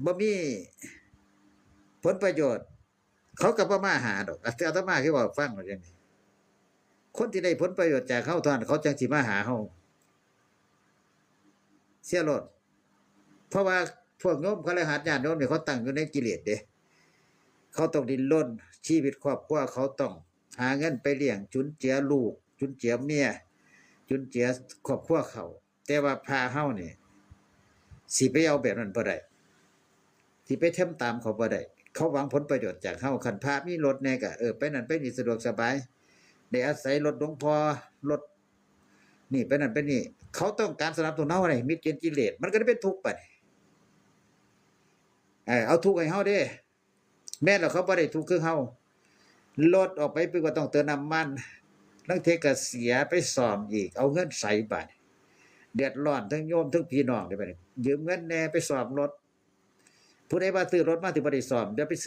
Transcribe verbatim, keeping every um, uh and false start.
บ่มีผลประโยชน์ เขาก็บ่มาหาดอก อาตมาคือว่าฟังว่าจั่งนี้ คนที่ได้ผลประโยชน์จากเฮาเท่านั้น เขาจั่งสิมาหาเฮา เสียโลด เพราะว่าพวกโยมคฤหัสถ์ญาติโยมนี่เขาตั้งอยู่ในกิเลสเด้ เขาต้องดิ้นรน ชีวิตครอบครัวเขาต้องหาเงินไปเลี้ยง จุนเจือลูก จุนเจือเมีย จุนเจือครอบครัวเขา แต่ว่าพระเฮานี่ สิไปเอาแบบนั้นบ่ได้ สิไปทำตามเขาบ่ได้ เขาหวังผลประโยชน์จากเฮา คันพระมีรถแหน่ก็ เออ ไปนั่นไปนี่สะดวกสบาย ได้อาศัยรถหลวงพ่อ รถนี่ไปนั่นไปนี่ เขาต้องการสนับสนุนเฮานี่ มิดเกณฑ์กิเลส มันก็ได้เป็นทุกข์ไป เออ เอาทุกข์ให้เฮาเด้ แม่นแล้วเขาบ่ได้ทุกข์คือเฮา รถออกไปปุ๊บก็ต้องเติมน้ำมัน ลางเทื่อก็เสียไปซ่อมอีก เอาเงินใสบาด เดือดร้อนทั้งโยมทั้งพี่น้องเด้บัดนี้ ยืมเงินแหน่ไปซ่อมรถ ผู้ใดว่าซื้อรถมาสิบ่ได้ซ่อม อย่าไปเชื่อ